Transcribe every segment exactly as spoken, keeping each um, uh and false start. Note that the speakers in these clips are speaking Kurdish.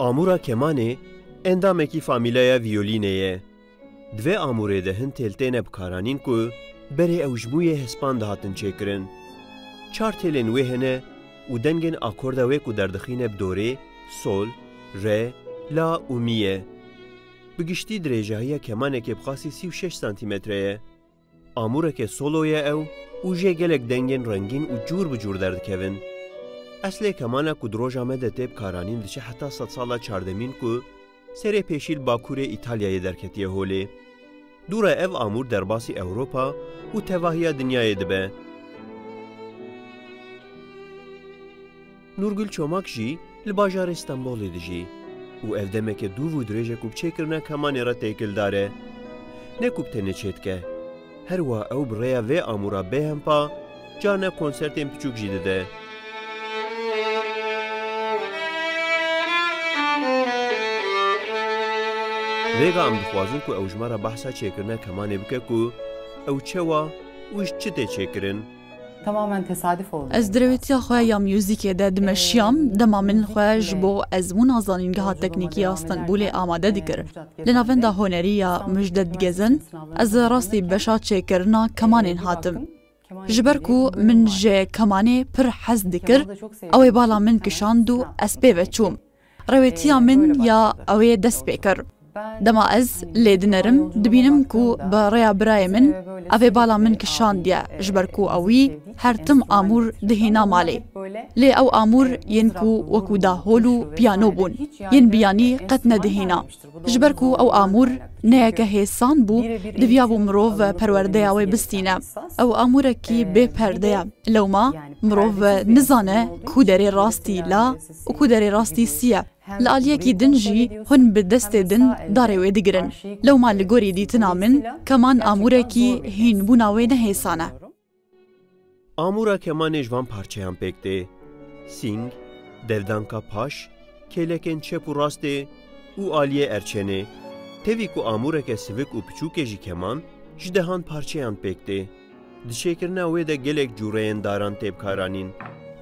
Amûra kemanê endamekî famîlaya viyolînê ye. Di vê amûrê de hin têl têne bikaranîn ku berê ew ji mûyê hespan dihatin çêkirin. Çar têlên wê hene û dengên akorda wê ku derdixîne bi dorê, sol, re, la û mî ye. Bi giştî dirêjahiya kemanekê bi qasî sî û şeş santîmetre ye. Amûreke solo ye ew û jê gelek dengên rengîn û cûr bi cûr derdikevin. Eslê kemana ku di roja me de tê bikaranîn diçe heta sedsala çardemîn ku serê pêşî li bakurê Îtalyayê derketiye holê. Dû re ev amûr derbasî Ewropa û tevahiya dinyayê dibe. Nûrgul Çomak jî li bajarê Stenbolê dijî û ev demeke dûv û dirêj e ku bi çêkirina kemanê re têkildar e. Ne ku bi tenê çêdike. Her wiha ew bi rêya vê amûra bêhempa carna konsertên piçûk jî dide. Vêga em dixwazin ku ew ji me re behsa çêkirina kemanê bike ku ew çewa û ji çi tê çêkirin. Tamamen tesadüf oldu. Ez di rêwêtiya xwe ya muzîkê de dimeşiyam, dema min xwe ji bo ezmûna Zanîngeha Teknîkî ya Stenbolê amade dikir. Li Navenda Hunerî ya Müjdat Gezen, ez rastî beşa çêkirina kemanên hatim. Ji ber ku min ji kemanê pir hez dikir, ew ê bala min kişand û ez pê ve çûm. Rêwêtiya min ya ew ê dest pê kir. Dema ez lê dinerim, dibînim ku bi rêya birayê min ev ê bala min kişandiye, ji ber ku ewî her tim amûr dihêna malê. Lê ew amûr yên ku wekû dahol û piyano bûn, yên biyanî qet nedihêna. Ji ber ku ew amûr ne yeke hêsan bû, diviyabû mirov perwerdeya wê bistîne. Ew amûrekî bê perde ye. Lewma mirov nizane ku derê rastî la û ku derê rastî sî ye. Li aliyekî din jî hûn bi destê din darê wê digirin. Lewma li gorî dîtina min, keman amûrekî hînbûna wê ne hêsan e. Amûra kemanê ji van parçeyan pêk tê. Sîng, devdanka paş, kêlekên çep û rastê û aliyê erçenê. Tevî ku amûreke sivik û piçûk e jî keman, ji dehan parçeyan pêk tê. Di çêkirina wê de gelek cûreyên daran tê bikaranîn.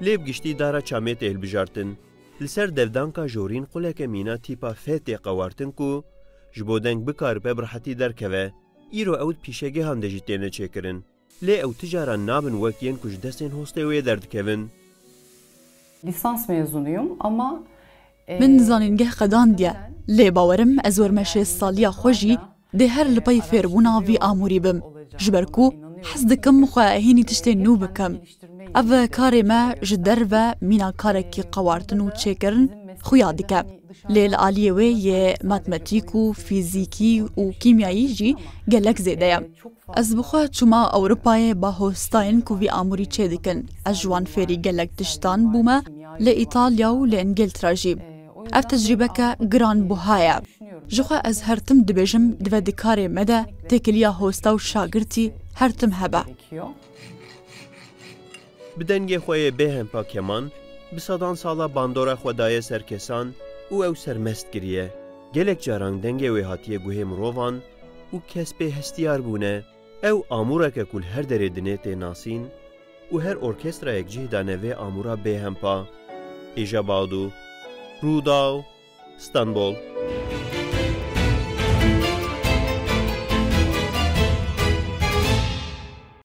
Lê bi giştî dara çamê tê hilbijartin. Li ser devdanka jorîn quleke mîna tîpa F tê qewartin ku ji bo deng bikaribe bi rehetî derkeve. Îro ew di pîşegehan de jî têne çêkirin. Lê ew ti caran nabin wek yên ku ji destên hostê wê derdikevin. Lisans mezunuyum ama, e, Min zanîngeh qedandiye, lê bawerim ez wermeşê saliya xwe jî dê her li pey fêrbûna vî amûrî bim. Ji ber ku hez dikim xwe hînî tiştên nû bikim. Ev karê me ji derve mîna karekî qewartin û çêkirin xuya dike. Lê li aliyê wê yê matematîk û fîzîkî û kîmyayî jî gelek zêde ye. Ez bi xwe çûma Ewropayê ba hostayên ku vî amûrî çêdikin. Ez ji wan fêrî gelek tiştan bûme, li Îtalya û li Îngiltere jî. Ev tecrîbeke giranbuha ye. Ji xwe ez her tim dibêjim, di vê dikarê me de têkiliya hosta û şagirtî her tim hebe. Bi dengê xwe yê bêhempa keman, bi sedan sala bandora xwe daye ser kesan û ew sermest kiriye. Gelek caran dengê wê hatiye guhê mirovan û kes pê hestiyar bûne. Ew amûreke ku li her derê dinê tê nasîn û her orkestrayek cih dane vê amûra bêhempa. Îja Badu, Rûdaw, Stenbol.